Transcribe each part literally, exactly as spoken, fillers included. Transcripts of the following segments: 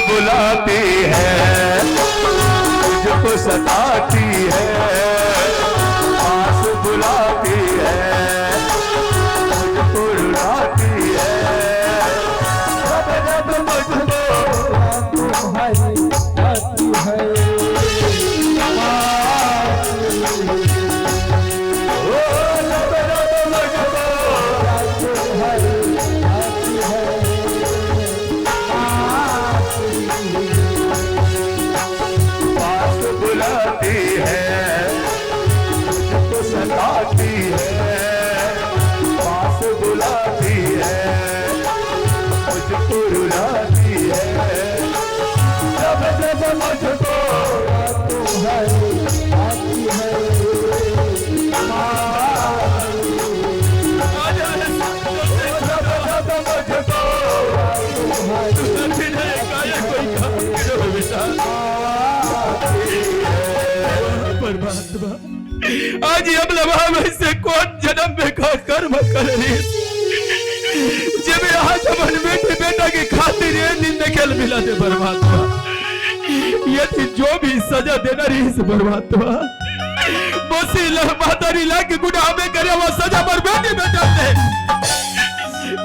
बुलाती है, मुझको सताती है, पास बुलाती है, मुझको रुलाती है। जब जब मुझको तुम्हारी आती है, ओ, जब जब मुझको तुम्हारी आती है, पास बुलाती है, मुझको सताती है, पास बुलाती है, मुझको रुलाती है। जब जब मुझको तुम्हारी आती है, परमात्मा, आज ये अब लम्हा में से कौन जन्म में का कर्म कर रही, जब आज अपन बेटी बेटा की खातिर ये दिन निकल मिला दे परमात्मा। यदि जो भी सजा देना रही से परमात्मा, मौसी ल-, महतारी ला के गुनाह में करे वो सजा पर बेटी बेटा दे।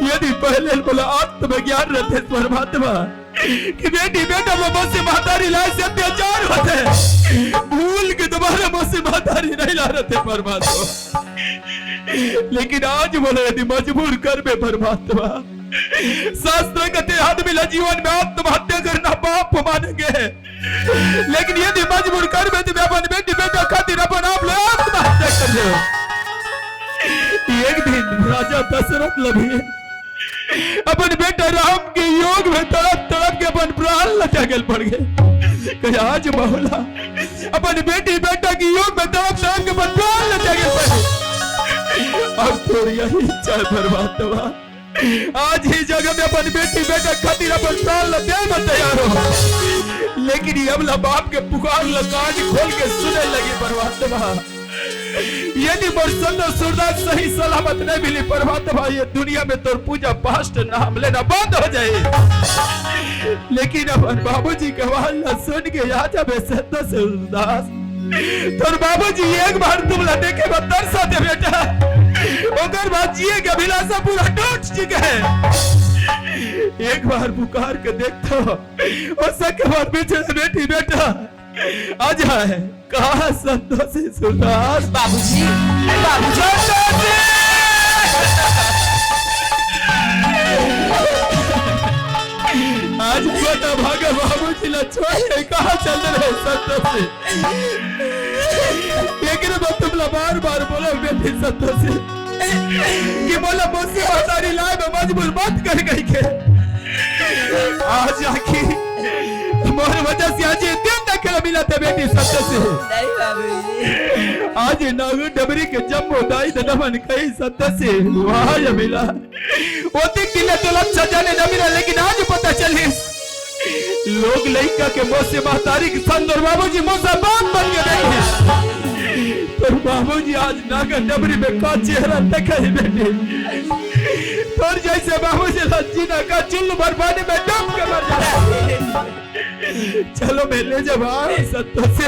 यदि पहले बोला आत्मज्ञान रहते परमात्मा, कि बेटी बेटा में मौसी महतारी लाए से अत्याचार होते, भूल के दोबारा मौसी महतारी नहीं ला रहते परमात्मा। लेकिन आज बोले यदि मजबूर कर में परमात्मा, शास्त्र कहते आदमी ला जीवन में आत्महत्या करना पाप मानेंगे, लेकिन यदि मजबूर कर में तो अपन बेटी बेटा खातिर अपन आप ला आत्महत्या कर ले। एक दिन राजा दशरथ ला भी अपन बेटा राम के योग में तड़प तड़प के अपन प्राण ला त्यागल पड़ गए। कहे आज बहुला अपन बेटी बेटा के योग में तड़प तड़प के अपन प्राण ला त्यागल पड़ गए। अब तोर यही इच्छा है परमात्मा, आज ही जगह में अपन बेटी बेटा खातिर अपन प्राण ला त्याग में तैयार हो। लेकिन ये अबला बाप के पुकार ला कान खोल के सुने लगी परमात्मा। यदि मोर संत सूरदास सही सलामत नहीं मिली परमात्मा, ये दुनिया में तोर पूजा पाठ नाम लेना बंद हो जाए। लेकिन अपन बाबूजी के आवाज ला सुन के आ जाबे संत सूरदास। तोर बाबूजी एक बार तुम ला देखे बर तरसा थे बेटा, ओकर बाद जिए के अभिलाषा पूरा टूट चुके है। एक बार पुकार के देख तो, हो सके बार बेटे बेटी बेटा आ जाए। कहा संतोषी सूरदास? बाबूजी, बाबूजी। संतोषी! आज बता भागा बाबूजी ला छोड़ के कहाँ चल रहे संतोषी? लेकिन मैं तुम ला बार बार बोला बेटी संतोषी कि बोला मौसी महतारी लाए में मजबूर मत कर गई के। आज आखिर मोर वजह से आज ये दिन तक मिला था बेटी संतोषी। नहीं बाबूजी। आज नागू डबरी के जम्मो दाई ददा मन कही संतोषी, वाह ये मिला। वो दिन दिले तो लग सजा ने न मिला, लेकिन आज पता चली लोग लइका के मौसी महतारी के संग तोर बाबूजी मौसा बाप बन के बैठे। तोर बाबूजी आज नागू डबरी में का चेहरा देखा ही बेटी। तोर जैसे बाबूजी ला जीना का चुल्लू भर पानी में डूब के मर जाता। चलो मैं ले जावा संतोषी।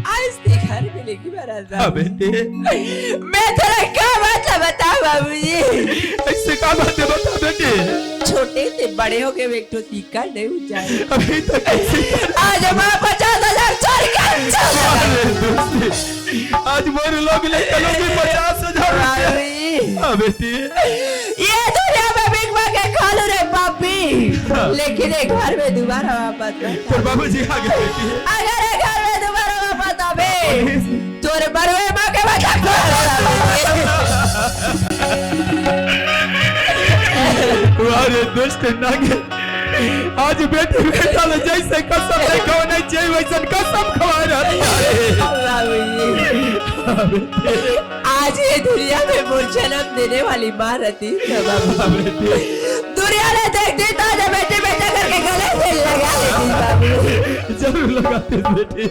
आज ते घर में लेके बरा हाँ बेटी। मैं तोला का बात ला बता बाबूजी। ऐसे का बात है बता बेटी। छोटे से बड़े हो गए एक ठो टीका नहीं उजाए। अभी तक ऐसे आज मैं पचास हजार चोर कर चुका। अरे दोस्ती, आज मोर लोग ले चलो भी पचास हजार रुपया। बाबूजी। हाँ बेटी। ये दुनिया में बिक के खालू रे पापी। हाँ। लेकिन एक घर में दोबारा वापस मत तोर बाबूजी आ गए बेटी। अगर ये घर में दोबारा वापस आवे, तोर बरुए माँ के बता। वाह रे दुष्ट नागे, आज बेटी बेटा ले जैसे कसम नहीं खाओ नहीं चाहिए वैसन कसम खवा रहा है। बाबूजी। आज ये दुनिया में मोर जन्म देने वाली माँ रहती तो बाबू। दुनिया ने देखती तो आज बेटी बेटा करके गले से लगा लेती बाबू। जरूर लगाते बेटी।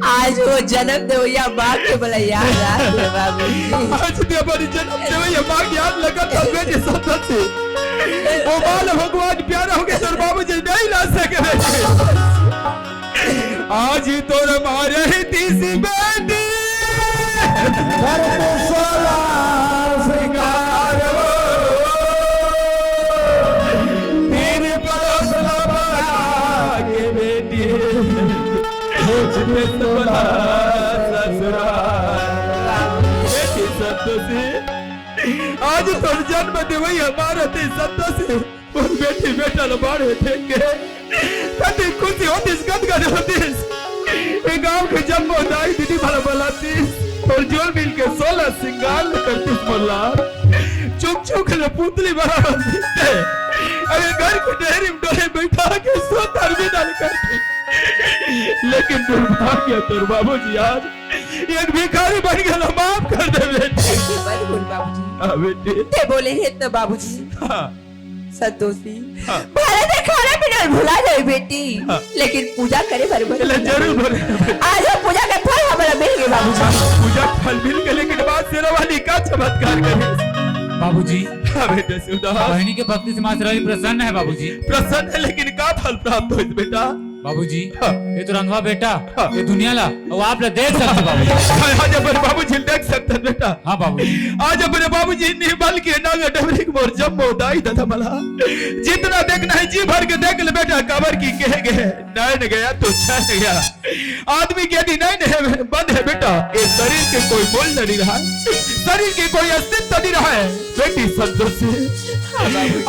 आज वो जन्म देवैया माँ के बोला याद आ गया बाबू। आज तो हमारी जन्म देवैया माँ की याद लगा था बेटी सदा से। वो माँ भगवान प्यारा हो गया और बाबू जी नहीं ला सके बेटी। आज तोर मारे ही तीसी बेटी। घर में सोला श्रृंगार हो। तीन परोसला बना के बेटी। भेज दे तोला ससुराल। बेटी संतोषी, आज तोर जन्म देवई हमार हते संतोषी। मोर बेटी बेटा ल बाढ़े देख के कति खुशी होतिस, गदगद होतिस। ए गांव के जम्मो दाई दीदी मन ल बलातिस। अउ जोल मिल के सोला श्रृंगार ल करतिस मोर लाल। चुक चुक ले पुतली बना बनतिस। अरे घर के डेहरी में डोली बइठा के सोतर बिदा ल करतिस। लेकिन दुर्भाग्य तोर बाबूजी आज एक भिखारी बन गेला, माफ कर दे बेटी। बन गुरु बाबूजी। हाँ बेटी। ते बोले हे त बाबूजी। हाँ। संतोषी, हाँ। भले ते खाना पीना भुला जाए बेटी, हाँ। लेकिन पूजा करे बर मत ले भूला जरूर जाए। बोले। आज वो पूजा के फल हमरा मिल गए बाबूजी। पूजा के फल मिल गए, लेकिन बात शेरा वाली का चमत्कार करे। बाबूजी, हाँ बेटा शिवदास। बहनी के भक्ति से माँ शेरा वाली प्रसन्न है बाबूजी। प्रसन्न है, लेकिन का फल प्राप्त होइस बेटा? बाबूजी, हाँ। ये तो रंधवा बेटा, हाँ। ये दुनिया ला, अउ आप ला देख सकत बाबूजी। हाँ, हाँ, जब बाबूजी देख सकत बेटा। हाँ बाबूजी। आज अपने बाबूजी निमल के नांग डबरी के मोर जम्मो दाई ददा मन ला जितना देखना है जी भर के देख ले बेटा, काबर कि कहे गए, नैन गया तो चैन गया। आदमी के यदि नैन है, बंद है बेटा, ये शरीर के कोई मोल नहीं रहा, शरीर के कोई अस्तित्व नहीं रहा है। बेटी संतोषी,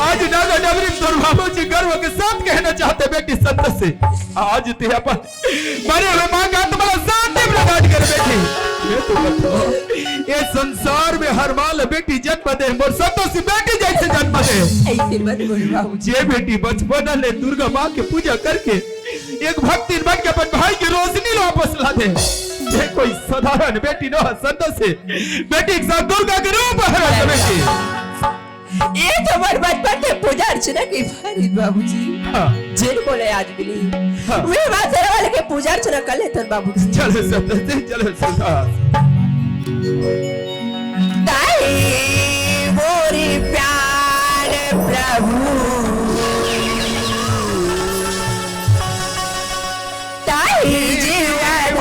आज नांग डबरी तोर बाबूजी गर्व के साथ कहना चाहते बेटी संतोषी, आज ते अपन मरे हुए माँ का तुम्हारा शांति प्रदान कर बेटी। ये तो बताओ, ये संसार में हर माँ ल बेटी जन्म दे, मोर संतोषी बेटी जैसे जन्म दे। ऐसे मत बोल बाबूजी। जे बेटी बचपन ले दुर्गा माँ के पूजा करके एक भक्तिन बन के अपन भाई के रोशनी ल वापस ला दे, ये कोई साधारण बेटी न हो संतोषी। बेटी एक साथ दुर्गा के रूप है बेटी। ये तो मोर बचपन के पूजा अर्चना के बारी बाबूजी। हाँ। जेन बोले आज मिली। हाँ। वे बात शेरा वाले के पूजा अर्चना कर लेथन बाबूजी। चलो सदा से, चलो सदा। ताई मोरी प्यार प्रभु, ताई जीवन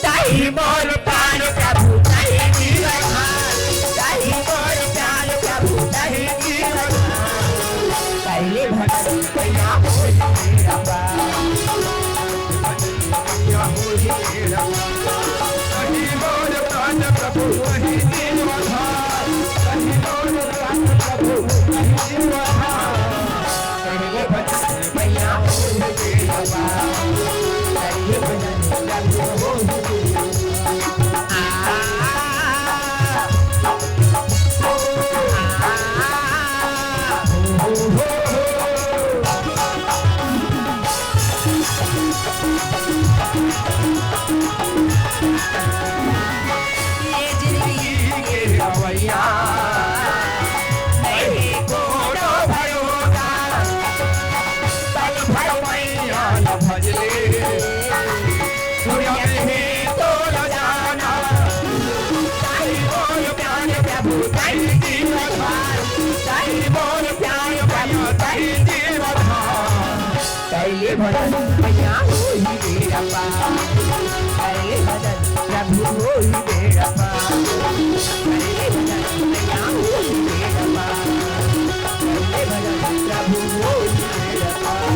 ताही मोर प्राण प्रभु, ताही जीवन धार। ताही मोर प्राण प्रभु, ताही जीवन धार। पहले भजन मैया होई मेरा पार। मैया होई मेरा पार। ताही मोर प्राण प्रभु, ताही जीवन धार। ताही मोर प्राण प्रभु, ताही जीवन धार। ये जिंदगी के रवैया नहीं कोनो भरोसा, पल भर मैया न भजले, दुनिया में ही तो न जाना। ताही मोर प्राण प्रभु, ताही जीवन धार, ताही मोर प्राण प्रभु, ताही जीवन धार। पहले भजन मैया होई मेरा पार। पहले भजन प्रभु होई मेरा पार। पहले भजन मैया होई मेरा पार। पहले भजन प्रभु होई मेरा पार।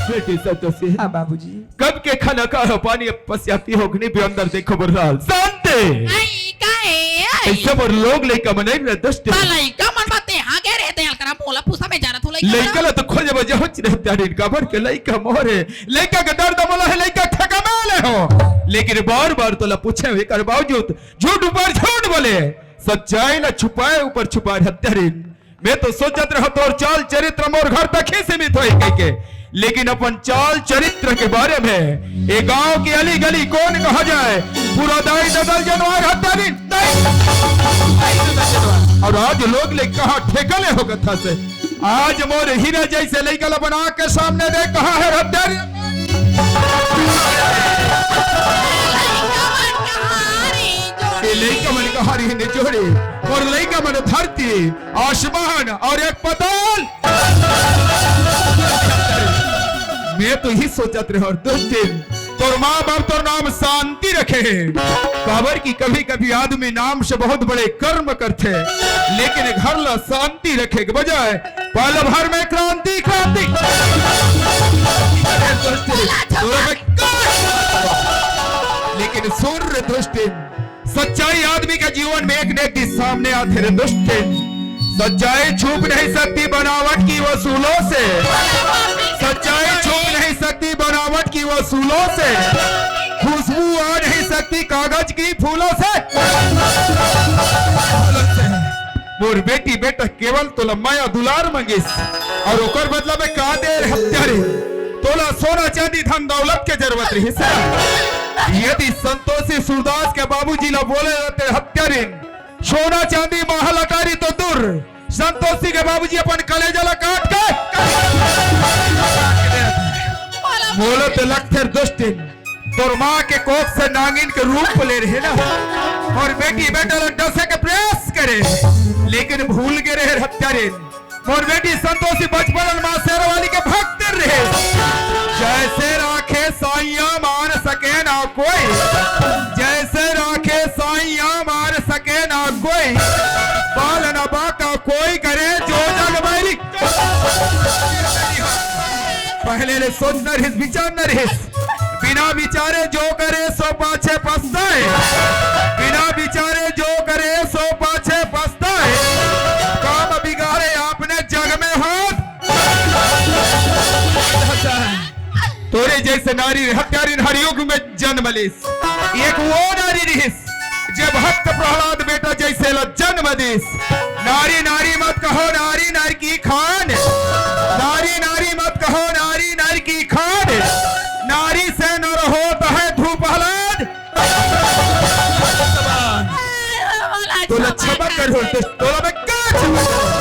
बेटी संतोषी। हाँ बाबूजी। कब के खाना खाहो, पानी पसिया पीहो कि नहीं पीहो, अंदर देखो बरसाल। शांति। आई, काहे आई? ऐसे मोर लोग लइका मन नहीं दुष्ट। हाँ, लइका मन बाते हाँ कह रहे थे, अलकरा बोला पूछा मैं जाना था लइका लइका मन। ला तो खोजे बजे हो चिरे तारीन काबर के लइका मोरे, लइका के दर्द मोला है, लइका ठका माले हो। लेकिन बार-बार तोला पूछे एकर बावजूद झूठ ऊपर झूठ बोले, सच्चाई ला छुपाए ऊपर छुपाए हत्यारिन। मैं तो सोचत रहा तोर चाल चरित्र मोर घर तक ही सीमित होई कह के, लेकिन अपन चाल चरित्र के बारे में ए गांव के अली गली कौन कहा जाए, पूरा दाई ददल जनवार हत्यारिन। अउ आज लोग ले कहा ठेका ले हो कथा से, आज मोर हीरा जैसे लइका ला बना के सामने दे कहा है हत्यारिन। ए लइका मन कहा रही ने जोड़े, अउ लइका मन धरती, आसमान अउ एक पताल। मैं तो यही सोचत रहे हंव दुष्टिन, तोर माँ बाप तोर नाम शांति रखे हे, काबर कि कभी-कभी आदमी नाम से बहुत बड़े कर्म करथे, लेकिन घर ला शांति रखे के बजाय पल भर में क्रांति, क्रांति। अरे दुष्टिन, तोरा में का-, लेकिन सुन रे दुष्टिन, सच्चाई आदमी के जीवन में एक न एक दिन सामने आथे रे दुष्टिन। सच्चाई छुप नहीं सकती बनावट की वसूलों से, सच्चाई छुप नहीं सकती बनावट की वसूलों से, खुशबू आ नहीं सकती कागज की फूलों से। मोर बेटी बेटा केवल तोला मया दुलार मंगिस, अउ ओकर बदला में का दे रे हत्यारिन? तोला सोना चांदी धन दौलत के जरूरत रहिस हे। यदि संतोषी सूरदास के बाबूजी ला बोले रहते हत्यारिन, सोना चांदी महल अटारी तो दूर, संतोषी के बाबूजी अपन कलेजा ला काट के बोले तो लगथे दुष्टिन, तोर माँ के कोख से नागिन के रूप ले रहे ना, अउ बेटी बेटा ला डसे के प्रयास करे, लेकिन भूल गे रहे हत्यारिन। मोर बेटी संतोषी बचपन में माँ शेरावाली के भक्त रहे। जैसे राखे साइयाँ मान सके ना कोई, जैसे राखे साइयाँ मान सके ना कोई, बाल न बाका कोई करे जो जग बैरी। पहले ले सोच न रहिस, विचार न रहिस, बिना विचारे जो करे सो पाछे पछताए, बिना विचारे जो करे सो पाछे पछताए, काम बिगाड़े आपने जग में हाथ। तोरे जैसे नारी हत्यारिन हर युग में जन्म लिस, एक वो नारी रहिस जे भक्त प्रहलाद बेटा जैसे ला जन्म दिस। नारी नारी मत कहो नारी नर की खान, नारी नारी मत कहो नारी नर की खान, नारी से नर होत है धू प्रहलाद। तोला क्षमा करो, तोला मैं का क्षमा करो?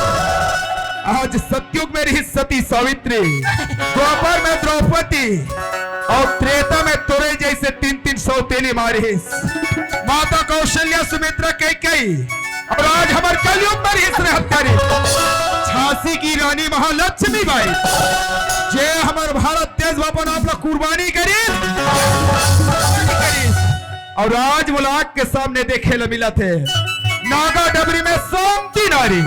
आज सतयुग में रहिस सती सावित्री, द्वापर में द्रौपदी, अउ त्रेता में तोरे जैसे तीन तीन सौतेली माँ रहिस। माता कौशल्या, सुमित्रा, कैकेयी, अउ आज हमर कलयुग में रहिस रे हत्यारी, झांसी की रानी महालक्ष्मी बाई, जे हमर भारत देश बर अपन आप ला कुर्बानी करिस, कुर्बानी करिस। अउ आज मोला आँख के सामने देखे ला मिलत हे, नागा डबरी में शांति नारी,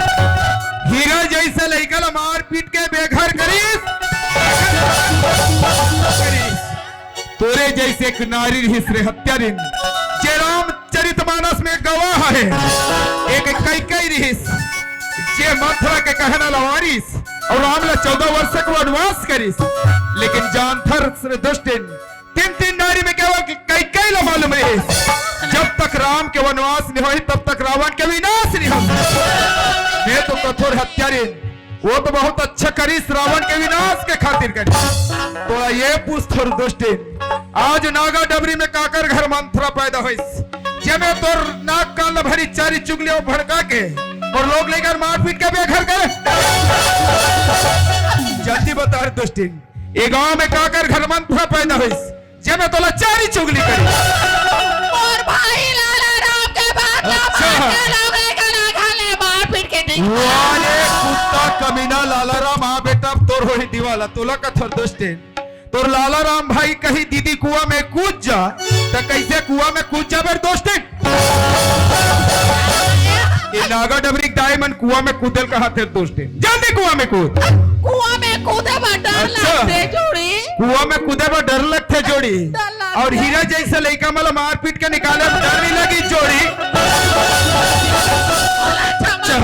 हीरा जैसे लइका ला मार पीट के बेघर करिस, करिस। तोरे जैसे एक नारी रहिस रे हत्यारिन, जे रामचरितमानस में गवाह हे, एक कैकेयी रहिस, जे मंथरा के कहना ला मानिस अउ राम ला चौदह वर्ष के वनवास करिस, लेकिन जानथस रे दुष्टिन, तीन तीन नारी में केवल कैकेयी ला मालूम रहिस, जब तक राम के वनवास नहीं होही, तब तक रावण के विनाश नहीं हो। मैं तो कथों रे हत्यारिन, वो तो बहुत अच्छा करिस, रावण के विनाश के खातिर करिस। तोला ये पूछथों रे दुष्टिन, आज नागा डबरी में काकर घर मंथरा पैदा होइस, जेमे तोर नाक कान ला भरी चारी चुगली अउ भड़का के अउ लोग लइका ला मारपीट के बेघर करे? जल्दी बता रे दुष्टिन, ए गांव में काकर घर मंथरा पैदा होइस, जेमे तोला चारी चुगली करिस? मोर भाई लाला राम के बात ला अच्छा। मान के लोग लइका ला घर ले मारपीट के निकाल। वाले कुत्ता कमीना लाला राम, हाँ बेटा, अब तोर होही दिवाला, तोला कथों रे दुष्टिन। तोर लाला राम भाई कही दीदी कुआं में कूद जा, त कैसे कुआं में कूद जाबे रे दुष्टिन? ये नागा डबरी के दाई मन कुआं में कूदे ल कहाथे रे दुष्टिन, जल्दी कुआं में कूद। कुआं में कूदे बर डर अच्छा। लगथे जोड़ी। कुआं में कूदे बर डर लगथे जोड़ी। डर लगथे। अउ हीरा जैसे लइका मन ला मारपीट के निकाले बर डर नहीं लगिस जोड़ी। अच्छा,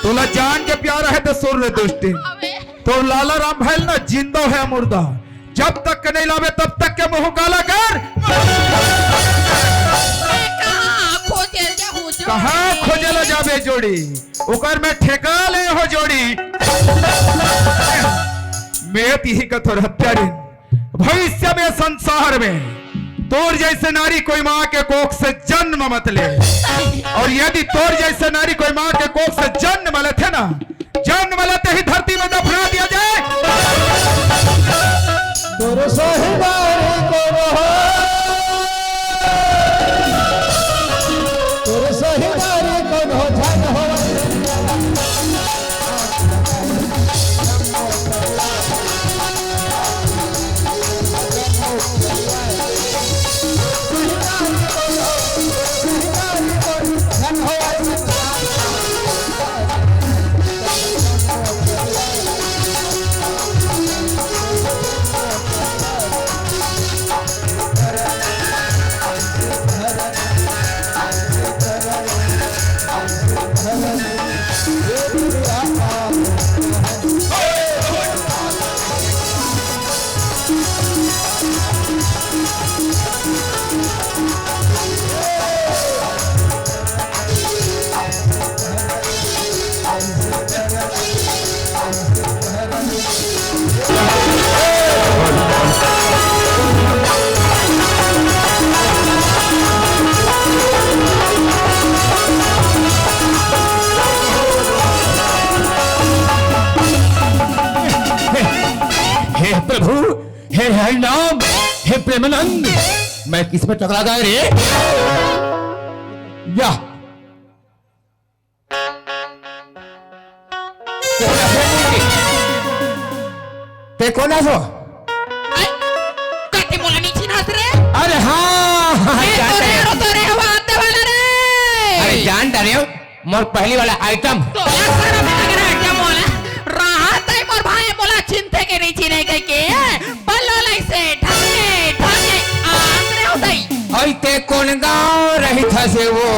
तोला जान के प्यार हे त सुन रे दुष्टिन। अबे। तोर लाला राम भाई ल ना जिंदा हे मुर्दा, जब तक के नहीं लाबे तब तक के मुंह काला कर। मैं कहाँ खोजे ले जाहूँ जोड़ी? कहाँ खोजे ला जाबे जोड़ी? ओकर में ठेका ले हो जोड़ी। मैं तिही कथों रे हत्यारिन, भविष्य में संसार में तोर जैसे नारी कोई माँ के कोख से जन्म मत ले, अउ यदि तोर जैसे नारी कोई माँ के कोख से जन्म लेथे ना, जन्म लेते ही धरती में दफना दिया जाए। तोर सही नारी कोनो हो, तोर सही नारी कोनो हो, झन हो। नाम हे प्रेमानंद, मैं किस में टकरा गया रे? या। ते कोन हस? अरे, कते मोला नी चिन्हस रे? अरे हाँ, हाँ, हाँ, ए, जान तोरे, डारेंव। अरे, तोरे हवा आते वाला रे। अरे, जान डारेंव, मोर पहली वाला आइटम। तोला शरम नइ लगे रे, आइटम वाला। रहा तई मोर भाई मोला चिन्हथे के नी चिन्हे कहिके। बल्लो लइसे, ढाके, ढाके, आंदरे उदई। अई ते कोन गाँव रहिथस वो?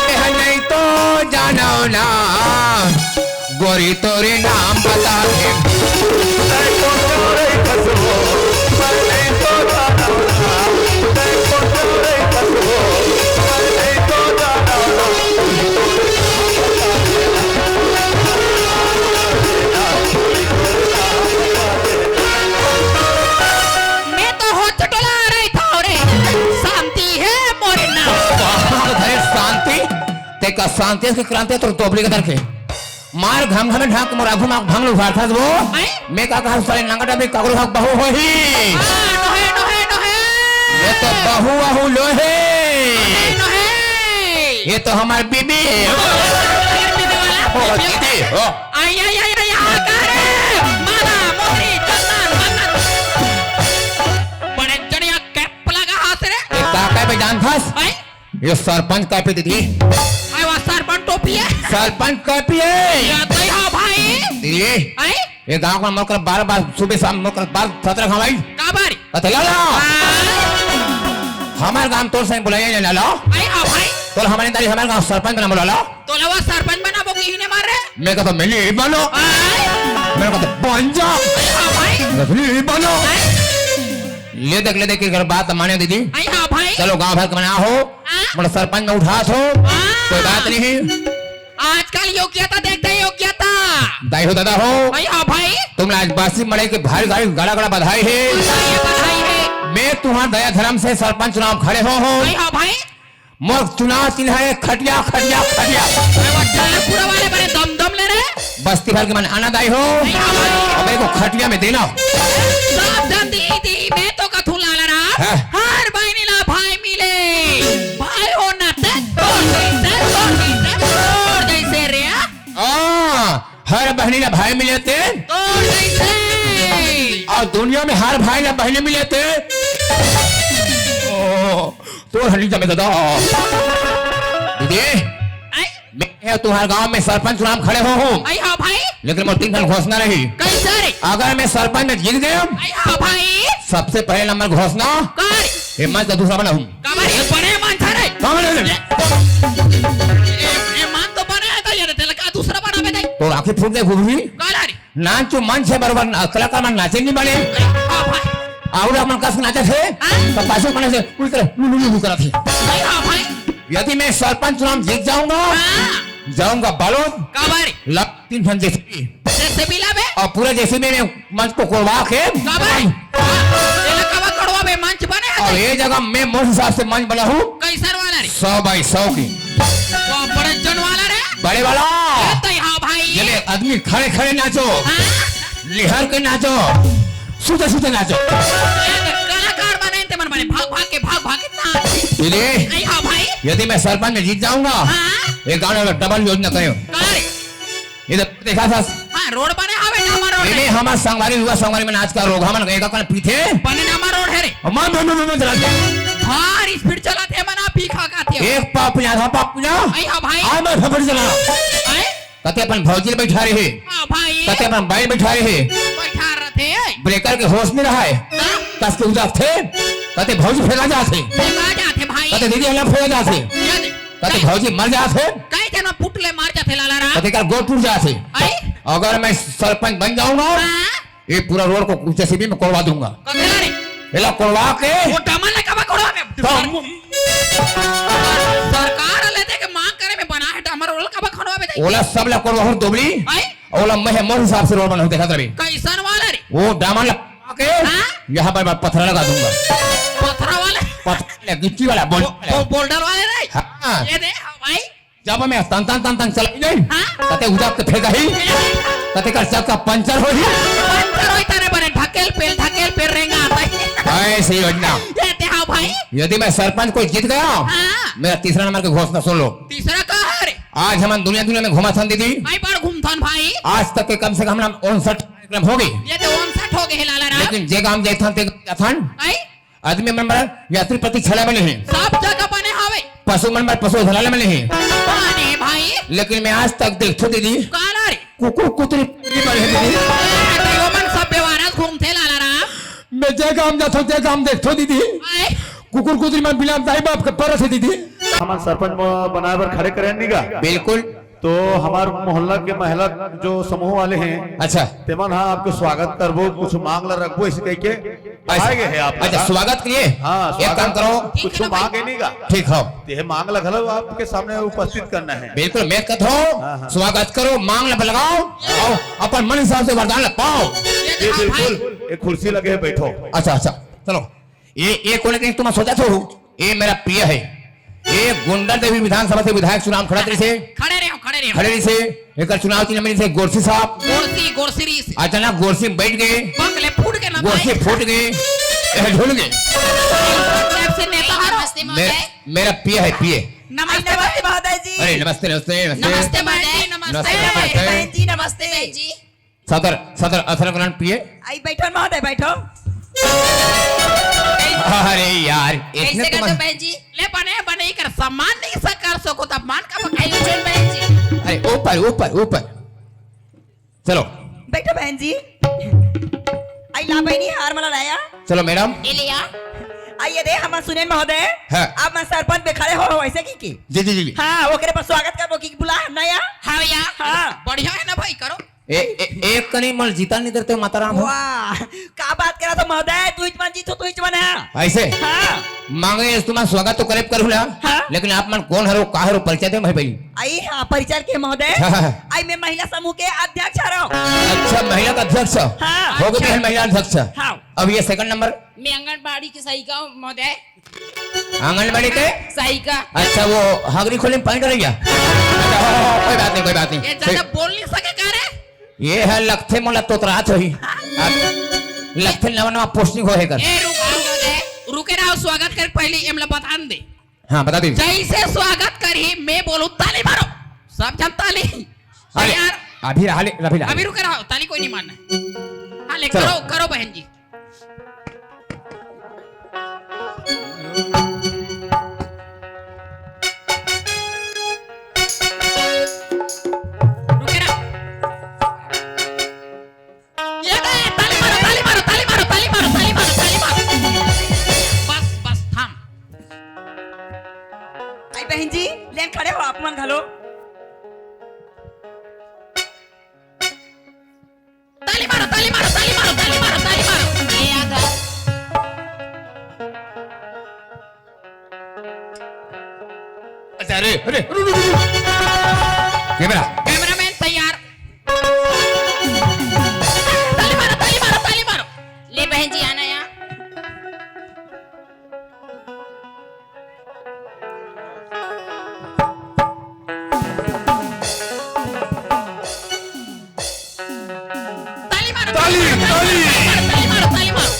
तेह नहीं तो जानव ना। गोरी तोरे नाम बता दे। मैं तो होत टोला रही था रे। शांति हे मोरे नाम। अरे शांति, ते का शांति के क्रांति तोर दोबली के दर के। मार घम घम ढाक मोर आघू मा भंग उघारथस वो। हैं? मैं का कहत साले नंगा डमी ककरो हक बहू होही। हाँ, नोहे, नोहे, नोहे। ये तो बहू वहू लोहे। नोहे, नोहे। ये तो हमार बीबी हे। हमार बीबी वाला। ओ, दीदी, ओ। आई, आई, आई, आई, आ, का रे? माला, मोहरी, चंदन, बंदन। बड़े जनिया कैप लगा हाथ रे। ये का कैप जानथस? हैं? ये सरपंच कैप हे दीदी। अरे वाह, सरपंच टोपी हे। सरपंच कैप हे। ये तो हाँ भाई। दीदी, हैं? ये गाँव का मोर कर बार बार सुबह शाम मोर कर बार खतरा खवाई। का बारी? अते ला ला। हाँ। हमार गाँव तोर संग बुलाया ना ला। अरे हाँ भाई। तोर हमारे दारी हमार गाँव सरपंच बना बुला ला। तोला वो सरपंच बनाबो किही ने मार रे। मैं कहता मैं नहीं बनो। आय। मैं कहता बन जा। हाँ भाई। मैं नहीं बनो। आय। ले देख, ले देख, के घर बात माने दीदी। आई हाँ भाई। चलो गाँव भर के मना हो। हाँ। मोला सरपंच में उठात हो। हाँ। कोई बात नहीं। आजकल योग्यता देखते हैं, योग्यता। दाई हो दादा हो। आई हाँ भाई। तुमला आज बासी मड़ई के भारी भारी गड़ा गड़ा बधाई हे। बधाई हे, बधाई हे। मैं तुम्हार दया धर्म से सरपंच चुनाव खड़े हो हो। आई हाँ भाई। मोर चुनाव चिन्ह हे खटिया, खटिया, खटिया। अरे वो चालपुरा वाले बड़े दम दम ले रे। बस्ती भर के मन आनंद आई हो। नहीं, नहीं। अब मेरे को खटिया में देना। सावधान दी, दी, मैं तो कथू लाला राम। हाँ। हर बहिनी ला भाई मिले। भाई हो ना ते, तोर जैसे, तोर जैसे, तोर जैसे रे। हाँ, हर बहिनी ला भाई मिले ते। तोर जैसे। अउ दुनिया में हर भाई ला बहिनी मिले ते। ओ, तोर हनी जमे दादा। दीदी, आई? मैं तुम्हार गांव में सरपंच चुनाव खड़े हो हूँ। आई हाँ भाई। लेकिन मोर तीन ठन घोषणा रही। कैसे रे? अगर मैं सरपंच में जीत गया, आई हाँ भाई। सबसे पहले नंबर घोषणा, का रे? ये मंच का दूसरा बना हूँ। का बारी? ये बने मंच हे रे। का बने रे? ये, ये, ये मंच तो बने हे, तो ये तेला का दूसरा बनाबे दाई? तोर आँखी फूट जाय घुघरी। का ला रे? नाच तो मंच हे बरोबर, ना-, कलाकार मन नाचे नहीं बने। हाँ भाई। अउ अपन कस नाचे थे, हाँ? तो पाछू बने से उल्टे लू, लू, लू, लू करत हे। भाई, हाँ भाई। यदि मैं सरपंच चुनाव जीत जाऊंगा, हाँ। जाऊंगा बालोद, का बारी? ला तीन ठन जेसीबी। जेसीबी लाबे? अउ पूरा जेसीबी में मंच को कोड़वा के, का बारी? हाँ, एला काबर कोड़वाबे, मंच बने हे अउ तो। ये जगह मैं मोर हिसाब से मंच बना हूँ। कैसन वाला रे? सौ by सौ की। वाह, बड़े जन वाला रे। बड़े वाला। ए, तो हाँ भाई। ये ले, आदमी खड़े खड़े नाचो। हाँ? निहर के नाचो। सुते सुते नाचो। ए, तो कलाकार बने ते मन बने, भाग भाग के, भाग भाग के नाच। ये ले। ए, हाँ भाई। यदि मैं सरपंच में जीत जाऊंगा, हाँ? ये गाँव में डबल योजना करें। का रे? ये तो देखा था। हाँ, रोड बने हवे, डामर रोड ये हे। हमार संगवारी, युवा संगवारी में नाच का रोग, हमन एक अपन पीथे। बने डामर रोड हे रे। मन मन मन मन चला दे। भारी स्पीड चलाथे, मना पी खा खाथे। एक पाव पी, आधा पाव पी ना। आई हाँ भाई। आ मैं फफड़ चला। आए? कते अपन भौजी ल बैठा रहे। हाँ भाई। कते अपन बाई ल बैठा रहे। बैठा रथे। ब्रेकर के होश नहीं रहा है। हाँ। कस के उजाक थे। कते भौजी फेंका जाथे। फेंका जाथे भाई। कते दीदी अलग फेंका जाथे। कते भौजी मर जात हे। कई झन पुटले मर जाथे लाला राम। कते कर गोड़ टूट जात हे। आई? अगर मैं सरपंच बन जाऊंगा, हाँ। ये पूरा रोड को जेसीबी में कोड़वा दूंगा। कते रे? एला कोड़वा के वो डामर ले काबर कोड़वा में? तो सरकार ले दे के मांग करे में बना हे डामर, ओला काबर कोड़वा में दे? ओला सब ला कोड़वा हूँ दोबली। आई? ओला मैं मोर हिसाब से रोड बनाऊँ, देखा तभी। कैसन वाला रे? वो डामर ला के हाँ? यहाँ पर मैं पथरा लगा दूंगा। पथरा वाला? पथरा, गिट्टी वाला, बोल-, वो बोल्डर वाले रे? हाँ। ये दे, हाँ भाई। जब मैं तन तन तन तन चला जाए, हाँ? तते उजाक के फेंका ही। त तेकर चक्का पंचर होही। पंचर होही तने बने ढकेल पेल, ढकेल पेल रेंगा आता है। ऐसी योजना। ये ते हाँ भाई। यदि मैं सरपंच को जीत गया, हाँ। मेरा तीसरा नंबर की घोषणा सुन लो। तीसरा का है रे? आज हमन दुनिया दुनिया में घूमत हन दीदी। भाई बड़ घूमथन भाई। आज तक के कम से कम हमन उनसठ कार्यक्रम हो गए। ये तो उनसठ हो गए हे लाला राम। लेकिन जे गांव जाथन ते गांव जाथन। आई? आदमी मन बर यात्री प्रतीक्षालय बने हे। सब जगह बने हवे। पशु मन बर पशु औषधालय बने हे। बने भाई। लेकिन मैं आज तक देखथो दीदी। काला रे? कुकुर कुतरी बने हे दीदी। ए, तो वो मन सब बेवारस घूमथे लाला राम। मैं जे गांव जाथो ते गांव देखथो दीदी। आए। कुकुर कुतरी मन बिना दाई बाप के परत हे दीदी। हमन सरपंच म-, बनाए बर खड़े करे नी गा। बिल्कुल। तो हमार मोहल्ला के महिला जो समूह वाले हैं, अच्छा। तेमन हा आपके स्वागत करबो, कुछ मांग ला रखबो, इसे कह के अच्छा। आए गए हैं आप अच्छा, लोग। स्वागत के लिए? हाँ, एक स्वागत। काम करो। कुछ मांग है नी गा। ठीक हो। ते मांग ला घलो आपके सामने उपस्थित करना है। बिल्कुल, मैं कहता हूँ, हाँ, हाँ। स्वागत करो, मांग ला लगाओ, आओ, अपन मन हिसाब से वरदान ला पाओ। ये जी, हाँ, बिल्कुल। भाई। एक कुर्सी लगे है, बैठो। अच्छा, अच्छा, चलो। ये, ये कोने के तुम सोचा थो? ये मेरा प्रिय है। ये गोंडा देवी विधानसभा से विधायक चुनाव खड़ा रहिसे। खड़े रहो, खड़े रहो। खड़े रहिसे, एकर चुनाव चिन्ह मिलिसे गोरसी साहब। गोरसी, गोरसी रहिसे। अचानक गोरसी में बैठ गए। बकले फूट के ना गोरसी भाई। फूट गए। ये ढुल गए। साहब से नेता हरो। नमस्ते मे-, महोदय। मेरा प्रिय है, प्रिय। नमस्ते नमस्ते महोदय जी। अरे नमस्ते, नमस्ते, नमस्ते। नमस्ते महोदय। नमस्ते, नमस्ते। बहन जी, नमस्ते। बहन जी। सदर, सदर अथरकरण प्रिय। आई बैठो महोदय, बैठो। अरे यार, इतने कैसे तो कर दो मह- बहन जी? ले बने, बने ही कर, सम्मान नहीं सा कर सको तो अपमान का बकाई चल बहन जी। अरे ऊपर, ऊपर, ऊपर। चलो। बैठो बहन जी। आई ला बहनी हार मला लाया। चलो मैडम। ये लिया। आइए दे, हम सुनेन महोदय। हाँ। आप मन सरपंच में खड़े हो, हो ऐसे की, की? जी, जी, जी, जी। हाँ, ओकरे पर स्वागत करबो की बुला, नया? हाँ भैया। हाँ। बढ़िया है ना भाई, करो। ए, ए, एक कनी मल जीता नहीं करते माता राम हो। वाह, का बात करा तो महोदय, तू इच मन जीतो, तू इच मन है। ऐसे? हाँ। मांगे इस तुम्हारा स्वागत तो करे करूँ ना, हाँ। लेकिन आप मन कौन हरो, का हरो, परिचय दे मैं पहले। आई हाँ, परिचय के महोदय। हाँ, हाँ, हाँ। आई मैं महिला समूह के अध्यक्ष हरो। अच्छा, महिला का अध्यक्ष? हाँ। हो गई अच्छा। महिला अध्यक्ष। हाँ। अब ये सेकंड नंबर। मैं आंगनबाड़ी की सहायिका हूँ महोदय। आंगनबाड़ी के? सहायिका। अच्छा, वो हगरी खोले में पानी डाल गया? अच्छा, हो, हो, हो, कोई बात नहीं, कोई बात नहीं। ये ज्यादा कोई बोल नहीं सके का रे? ये है लखथे मोला तोतरात होही। अब लखथे नवा नवा पोस्टिंग होहे कर। ए, रुक, रुक, रुक, रुके रहो, स्वागत कर पहले एमला बता दे। हाँ, बता दी। जैसे स्वागत करी, मैं बोलूँ ताली मारो, सब जन ताली। अरे, यार, अभी रहा ले, अभी रहा अभी ले। रुके रहो, ताली कोई नहीं मारना है। हाँ, ले चलो। करो, करो बहन जी। रुके रहो। ये दे, ताली मारो, ताली मारो, ताली मारो, ताली मारो, ताली मारो, ताली मारो। बस, बस, थाम। आई बहन जी, लेन खड़े हो आप मन घलो। ताली मारो, ताली मारो, ताली मारो, ताली मारो, ताली मारो। ये याद है। अच्छा, अरे, अरे, रुक, रुक, रुक। कैमरा। कैमरामैन तैयार। ताली मारो, ताली मारो, ताली मारो। ले बहन जी, आना यहाँ। ताली मारो, ताली, ताली। ताली मारो, ताली मारो।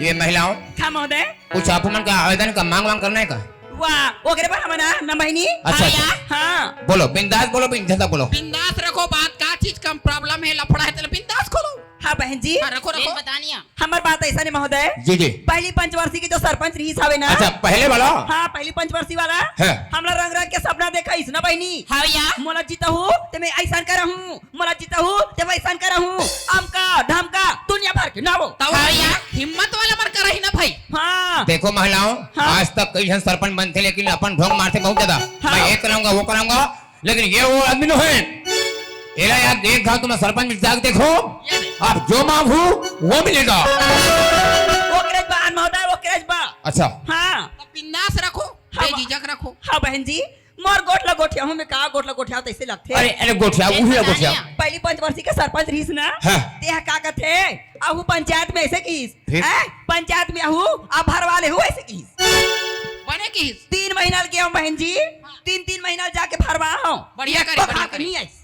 ये महिलाओं, हाँ महोदय। कुछ आप मन का आवेदन का मांग वांग करना है का? वाह, ओकरे बर हमन ना बहिनी। अच्छा, हाँ अच्छा। यार। हाँ। बोलो, बिंदास बोलो, बिंदास बोलो। बिंदास रखो बात, का चीज कम प्रॉब्लम है, लफड़ा है, तेला बिंदास खोलो। हाँ बहन जी। हाँ, रखो, रखो। बतानिया। हमर बात ऐसा नहीं महोदय। जी, जी। पहली पंचवर्षी के जो सरपंच रहीस हवे ना। अच्छा, पहले वाला? हाँ, पहली पंचवर्षी वाला। हाँ। हमला रंग रंग के सपना देखाइस ना बहिनी। हाँ भैया। मोला जीतहू, ते मैं ऐसा करहूँ, मोला जीतहू, ते मैं ऐसा करहूँ। अमका, धमका, दुनिया भर के नावो। तब हाँ भैया। हिम्मत वाला मन करही ना भाई। हाँ। देखो महिलाओं, हाँ। आज तक कई झन सरपंच बनथे, लेकिन अपन ढोंग मारथे बहुत ज्यादा। हाँ। मैं ये कराऊंगा, वो कराऊंगा, लेकिन ये वो आदमी नो है। एला यार, एक घाव तुम सरपंच में जाके देखो, ये दे। आप जो मांगहू, वो मिलेगा। ओकरे बा, महोदय, ओकरे बा। अच्छा। हाँ। तो बिंदास रखो, हाँ, बेझिझक रखो। हाँ बहन जी, मोर गोठ ला गोठियाहूँ मैं, का गोठ ला गोठियाहूँ तैसे लगथे। अरे, अरे, गोठियाहूँ, उही ला गोठियाहूँ। पहली पंचवर्षी के सरपंच रहीस ना, हाँ। तेहा का कथे, आहू पंचायत में ऐसे किहिस। फिर? हैं? पंचायत में आहू, आप भरवा लेहू ऐसे किहिस। बने किहिस। तीन महीना लगे हूँ बहन जी, तीन, तीन महीना जाके भरवा हूँ। बढ़िया करे, एको बढ़िया घाव करे। नहीं आइस।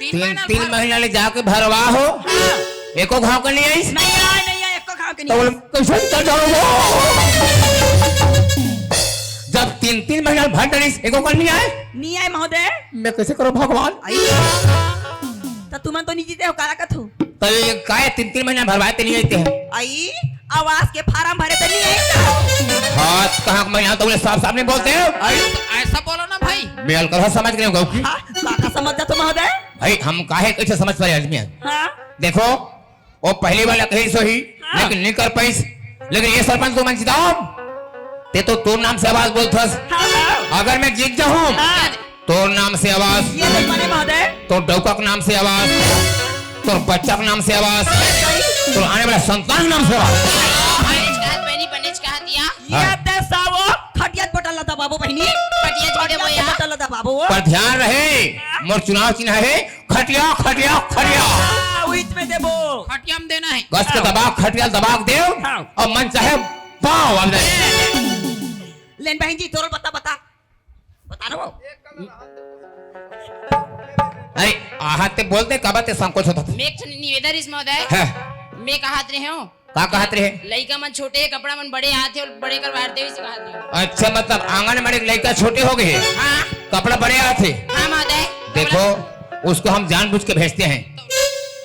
तीन तीन महीना ले जाके भरवा हो, हाँ। एको घाव के नहीं आइस? नहीं आय, नहीं आय, एको घाव के तो नहीं बोले, आय। कैसे चल जाओ? जब तीन तीन महीना भर डरिस, एको का नहीं आय? नहीं आय महोदय। मैं कैसे करो भगवान? आई। तो तुमन तो नहीं जीते हो, काला कथू। तो ये काय तीन तीन महीना भरवाए ते नहीं आते हैं? आई, आवास के फार्म भरे ते नहीं आय का? हाँ, कहाँ का महीना तो बोले साफ साफ नहीं बोलते हो? आई, ऐसा बोलो ना भाई। मैं अलकरहा समझ गए हो, गौकी। हाँ, काका समझ जा तो महोदय। भाई, हम काहे कैसे समझ पाए आदमी है? हाँ। देखो, वो पहली वाला कही सही, हाँ। लेकिन नहीं कर पाइस। लेकिन ये सरपंच तो मन जिताओ, ते तो तोर नाम से आवास बोलथस। हाँ, हाँ। अगर मैं जीत जाऊँ, हाँ। तोर नाम से आवास, ये नहीं बने महोदय। तोर डौका के नाम से आवास, तोर बच्चा के नाम से आवास, तोर आने वाला संतान के नाम से आवास। बनेच कहत बहिनी, बनेच कहत या। ये हाँ। ते सावो, खटिया पटल ला दबाबो बहिनी। खटिया छोड़े खटिया वो या। पटल ला दबाबो। पर ध्यान रहे, हाँ। मोर चुनाव चिन्ह है खटिया, खटिया, खटिया। हाँ, उहित में देबो। खटिया में देना है। कस के हाँ। दबा, खटिया दबा के देव, हाँ। और मन चाहे पाओ, अब दे। लेन बहन जी, तोरो पता बता। बता ना वो। अरे, आहत ते बोलते, काबर ते संकोच होता था? मैं एक ठन निवेदन इस महोदय। हाँ। मैं कहत रहे हूँ। का कहत रहे? लइका मन छोटे, कपड़ा मन बड़े आथे और बड़े करवाते हुए से कहत रहे हूँ। अच्छा, मतलब आंगन में एक लइका छोटे हो गए हैं, हाँ। कपड़ा बड़े आथे। हाँ महोदय। देखो, उसको हम जानबूझ के भेजते हैं,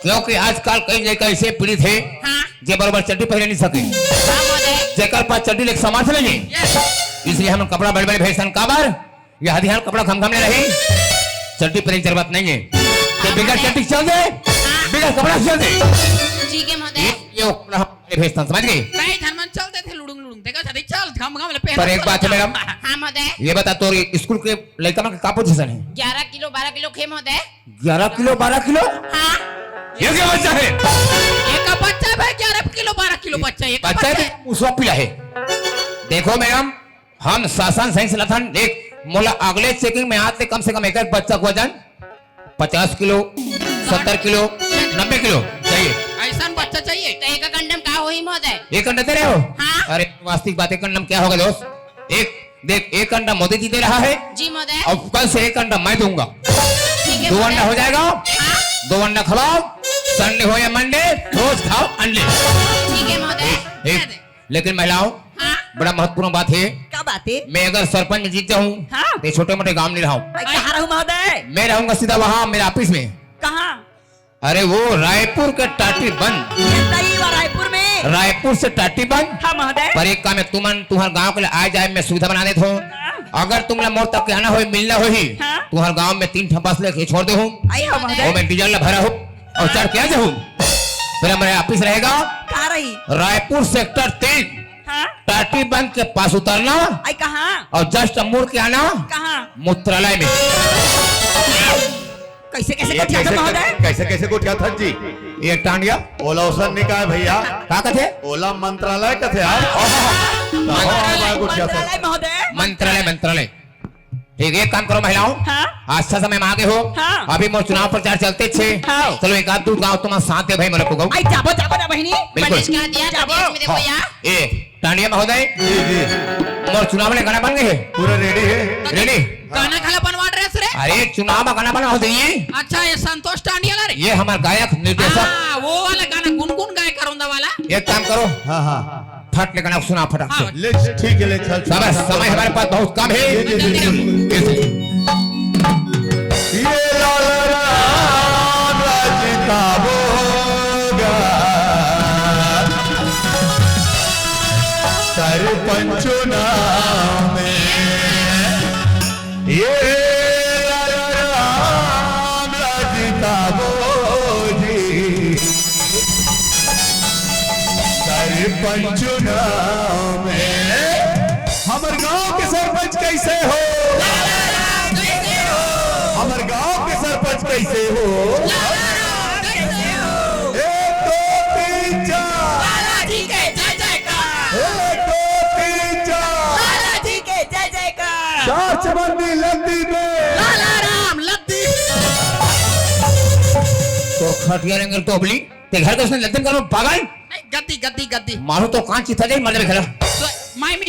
क्योंकि आजकल कई लइका ऐसे पीड़ित है, हाँ। जे बरोबर चड्डी पहने नहीं सके, हाँ महोदय। जेकर पास चड्डी लेके सामर्थ्य नहीं है, Yes। इसलिए हम कपड़ा बड़े बड़े भेजतन। काबर? ये हदिहान कपड़ा खमखम ले रही, चड्डी पहने की जरूरत नहीं है। तो हाँ, बिगड़ महोदय। चड्डी चल दे, हाँ। बिगड़ कपड़ा चल दे। ठीक है महोदय। ये, ये कपड़ा हम बड़े भेजतन, समझ गए? कई झन मन चलते थे लुड़ुंग लुड़ुंग, देखो सदी चल घम घम ले पहन पर एक बात है मैडम, हाँ महोदय। ये बता, तोर स्कूल के लइका मन के का पोजीशन है? ग्यारह किलो, बारह किलो खे महोदय। ग्यारह किलो, बारह किलो? हाँ। ये क्या बच्चा है? एक बच्चा है भाई, ग्यारह किलो, बारह किलो बच्चा, एक बच्चा बच्चा है है। कि मुसवा पीला है? देखो मैडम, हम शासन सही से लथन, देख, मोला अगले checking में आते कम से कम एक एक बच्चा के वजन पचास किलो, सत्तर किलो, नब्बे किलो चाहिए। ऐसा बच्चा चाहिए। तो एक अंडम का होही महोदय? एक अंडा दे रहे हो? हाँ। अरे, वास्तविक बात, एक अंडम क्या होगा दोस्त? एक, देख, एक अंडा मोदी जी दे रहा है जी महोदय। और कल से एक अंडा मैं दूंगा। ठीक है दो महोदय। अंडा हो जाएगा, हाँ। दो अंडा खवाओ, संडे हो या मंडे, रोज खाओ अंडे। ठीक है महोदय। एक, लेकिन महिलाओं, हाँ। बड़ा महत्वपूर्ण बात है। क्या बात है? मैं अगर सरपंच में जीत जाऊँ, हाँ। तो ये छोटे मोटे गांव नहीं रहूँ। भाई, कहाँ रहूँ महोदय? मैं रहूंगा सीधा वहाँ मेरे ऑफिस में। कहाँ? अरे वो रायपुर के टाटी बंद। ये सही हुआ रायपुर में। रायपुर से टाटी बंद। हाँ महोदय। पर एक काम है, तुमन तुम्हारे गांव के लिए आ जाए, मैं सुविधा बना देता हूँ। हाँ। अगर तुमला मोर तक के आना होही, मिलना होही, हाँ। तुम्हारे गांव में तीन ठन बस लेके छोड़ दे हूँ। आई हो महोदय। वो मैं डीजल ला भरा हूँ और चढ़ के आ जाऊँ। फिर हमारे ऑफिस रहेगा कहाँ रही? रायपुर सेक्टर तीन, हाँ। टाटी बंद के पास उतरना। आई कहाँ? और जस्ट मुड़ के आना। कहाँ? मूत्रालय में। कैसे कैसे ये गोठिया था कैसे महोदय? कैसे कैसे गोठिया था जी? ये टांडिया। ओला ओसन नहीं कहा है भैया। का कथे? ओला मंत्रालय कथे आप। कहाँ हमारा गोठिया था? मंत्रालय महोदय। मंत्रालय, मंत्रालय। ठीक, एक काम करो महिलाओं, हाँ। अच्छा समय में आगे हो। हाँ। अभी मोर चुनाव प्रचार चलते छे। हाँ। चलो एक आध दू गाँव तुम्हारे साथ दे भाई, मेरे को गाँव। आई जाबो, जाबो ना बहिनी। बिल्कुल। बनेच कहा दिया, जाबो। बनेच में देखो हाँ। या। ए, टांडिया महोदय, जी, जी। मोर चुनाव ले गाना बन गए है? पूरा रेडी है। रेडी? गाना घला बनवा रहे रे। अरे, चुनाव में गाना बना हो जाइए। अच्छा, ये संतोष टांडिया ला रे? ये हमारा गायक निर्देशक। हाँ, वो वाला गाना गुनगुन गाय करौंदा वाला। एक काम करो। हाँ, हाँ। फट ले गाना सुना फटाक से। हाँ। ले, ठीक है, ले, चल, चल, शाबाश, चल, समय चल। हमारे पास बहुत कम है। जी, जी, जी, जी। ये लाल राम राज का होगा सरपंच चुनाव में। ये लाल राम राज का होगी सरपंच चुनाव में। हमर गांव के सरपंच कैसे हो? हमर गांव के सरपंच कैसे हो? एक, दो, तीन, चार। एक, दो, तीन, चार। चार चबन्नी लद्दी में। तो खटिया रेंगल तो अबली ते घर के उसने लद्दन करो पागल। नहीं, गद्दी, गद्दी, गद्दी। मारो तो कान चित्ता जाए, मर जाए घर। तो माई में